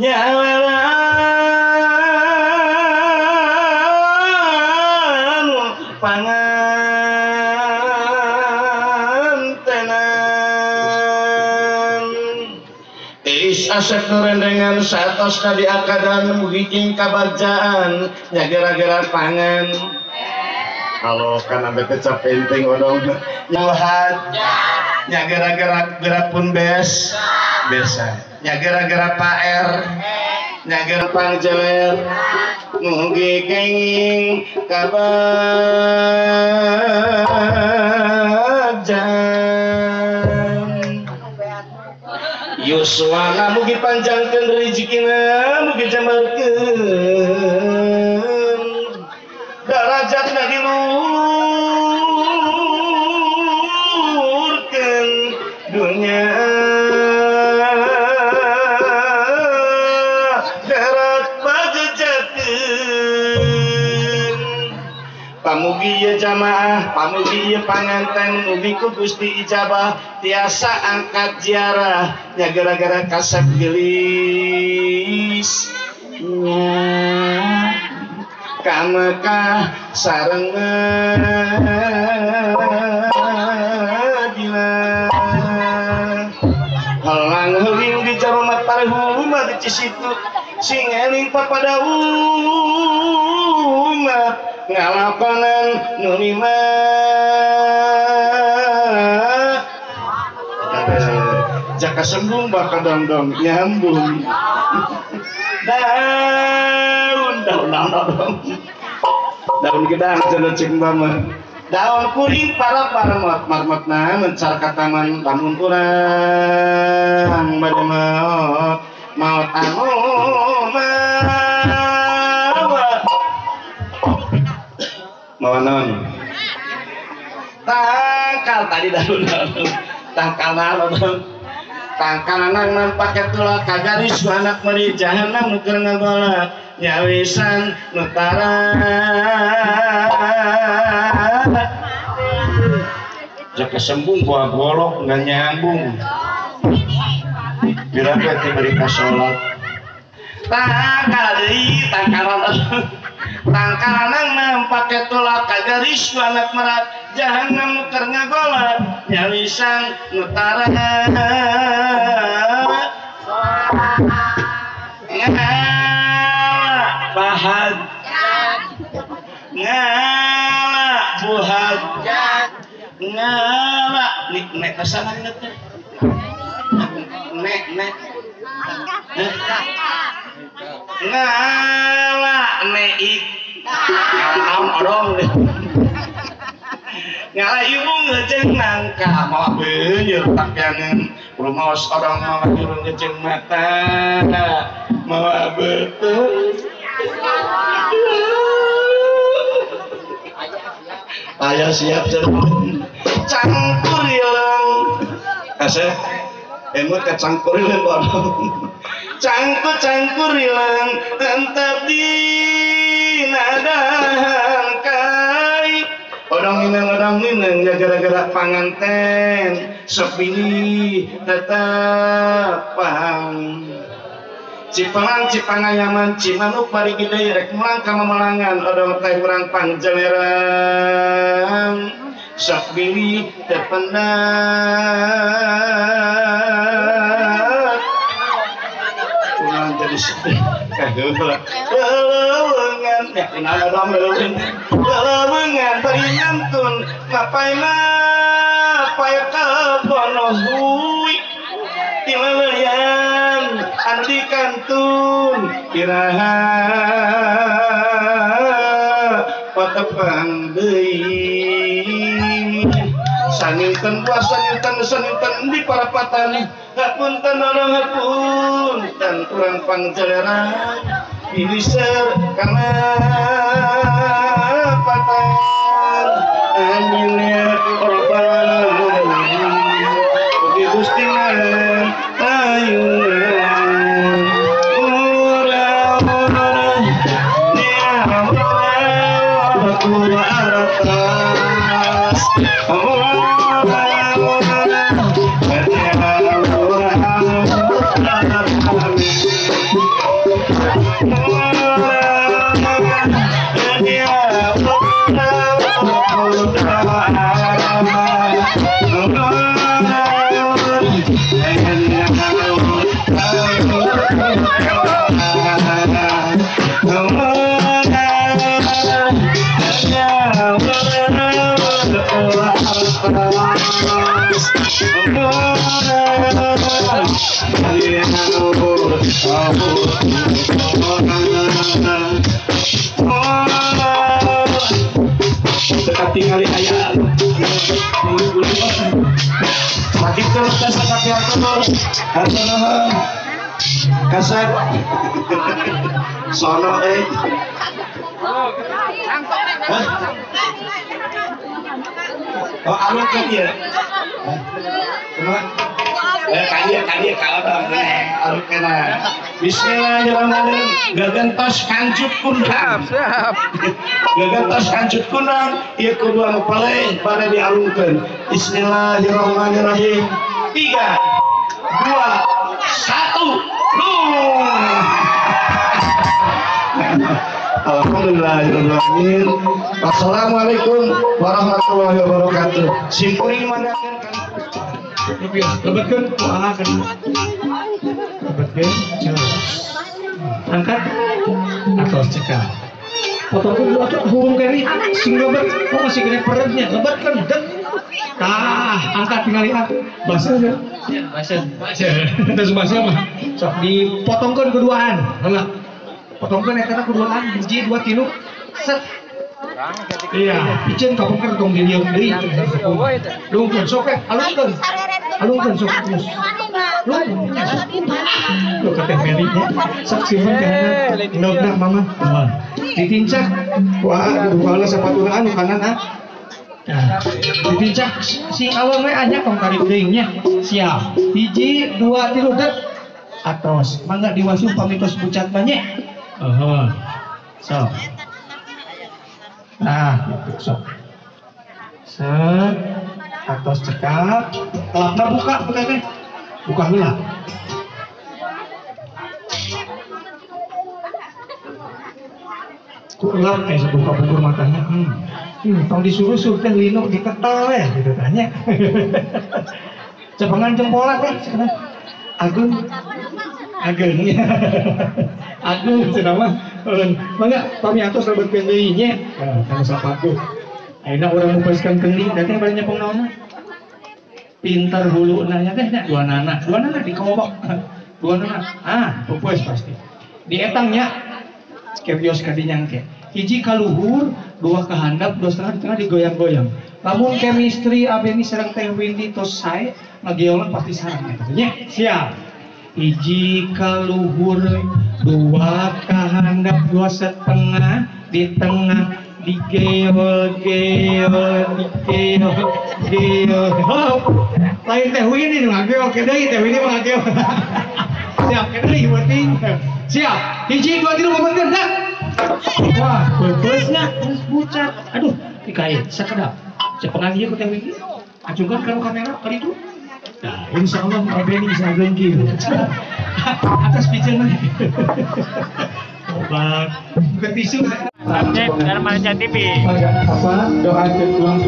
Nyaweran pangantenan Is asep nurendengan saatosna diakadan mugi king kabagjaan nya gara-gara pangan. Halo kan ambe kecap penting odong nyuhat nya gara-gara gerak pun bes besa nya gara-gara paer nya gara pangjeler mugi kenging kabagjaan yuswana mugi panjangkeun rezekina mugi jambarkeun darajatna diluhurkeun dunya darat bagjakeun pamugi ieu jamaah pamugi ieu panganten mugi ku Gusti ijabah tiasa angkat ziarah nya gara-gara kasep geulis nya ka Mekah sareng Madinah halang heuling di jaromat parhuma di Cisitu sing eling papada umat ngalakonan nu lima jaka sembung bakal dongdong nyambung daun daun daun daun daun gedang cenah cek mama daun kuring para marmot marmotna mencar ka taman lamun urang bade maot maot anu mawa mawa naon tangkal tadi daun daun tangkal naon tangkalanang nampak tulak kagaris anak meri jahanam nu keur ngagolak nyawisan nu tara jaka sembung buah golok nggak nyambung pira teh bari ka salat tangkal deui tangkalan tangkalanang nampak tulak kagaris anak merat jahanam nu keur ngagolak nyawisan nu tara ngala bahag ngala buhag ngala nik nek kesana nek nek nek ngala neik ngala odong ngala ibu ngejeng nangka mawa beunyer takyangan rumaos odong mawa jurung ngejeng mata mawa betul ayah siap cangkur hilang kasih emut ke cangkur hilang bodong cangkur cangkur hilang tetap di nadahan kai odong ineng ya gara-gara panganten sepilih tetap pang Cipelang Cipangayaman Cimanuk bari gede rek mulang ka mamelangan odong teh urang pangjeleran sok bilih teu pendat urang jadi sedih kaheula leuweungan ya kunaon odong leuweungan leuweungan bari nyantun mapai mapai kabono hui tileleyan anu dikantun iraha patepang deui saninten buah saninten saninten di parapatan hapunten odong hapunten urang pangjeleran pilih ser kana patan amin ya rabbal alamin Gusti Gusti atas. Dekat tinggali ayah sakit terus sakit terus kasat sono oh alun kan ya kaya kalau alun kena bismillahirrahmanirrahim gagentos kancut kundang siap gagentos kancut kundang ieu kedua mempelai pada dialungkeun bismillahirrahmanirrahim 3 2 1 Alhamdulillahirrahmanirrahim. Wassalamualaikum warahmatullahi wabarakatuh. Simpuling mandakan lebetkeun ku aa kan. Lebetkeun jelas. Angkat atau cekal. Potongkeun dulu atuh hurung kene sing lebet oh masih kene perednya lebetkeun dek. Tah, angkat tingali ah. Basah ya? Basah. Basah. Terus basah mah. Sok dipotongkeun keduaan. Heula. Potongkeun eta keduaan hiji 2 3 set. Iya, piceun kapungker tong diliung deui. Lungkeun sok alungkeun. Alungkeun sok terus. Lungkeun. Lu ka teh Meli nya. Sok simpen kana. Endogna mama. Ditincak ku aa dibukalah sapatuna anu kanan ah. Nah, ditincak sing alon we anya tong tarik deui nya. Siap. 1 2 3 dek. Atos, mangga diwasu pamitos pucat mah nya. So. Nah, gitu sok. Set, atos cekap, telapna buka, buka teh. Buka heula. Ku elap buka bukur matanya. Tong disuruh-suruh teh lino diketel we gitu tanya. Cepengan jempolan teh cenah. Agung. Agung. Agung cenah mah. Mangga pami atos lebetkeun deui nya. Kana sapatu. Ayeuna urang mupaskeun kendi da teh bari nyepong naonna? Pinter huluna nya teh nya dua nana. Dua nana dikobok. Dua nana. Ah, peupeus pasti. Dietang nya kebios ka dinya engke. Hiji ka luhur, 2 ka handap, 2,5 di tengah digoyang-goyang. Lamun chemistry abeni sareng teh Windy tos sae, ngageolna pasti sareng eta nya. Siap. Hiji ka luhur, 2 ka handap, 2,5 di tengah digeol-geol, digeol-geol. Lain teh Windy nu ngageol ke deui, teh Windy mah ngageol. Siap, ke deui penting. Siap. 1 2 3 bener dah. Wah, peupeusna geus bucat. Aduh, dikait sakedap. Cepengan ieu ku teh Windy. Acungkan ka kamera ka ditu. Nah, insyaallah Abeni bisa ageung kieu. Atas piceun. Obat. Bukan tisu. Update Darmaja TV. Apa doa tuang.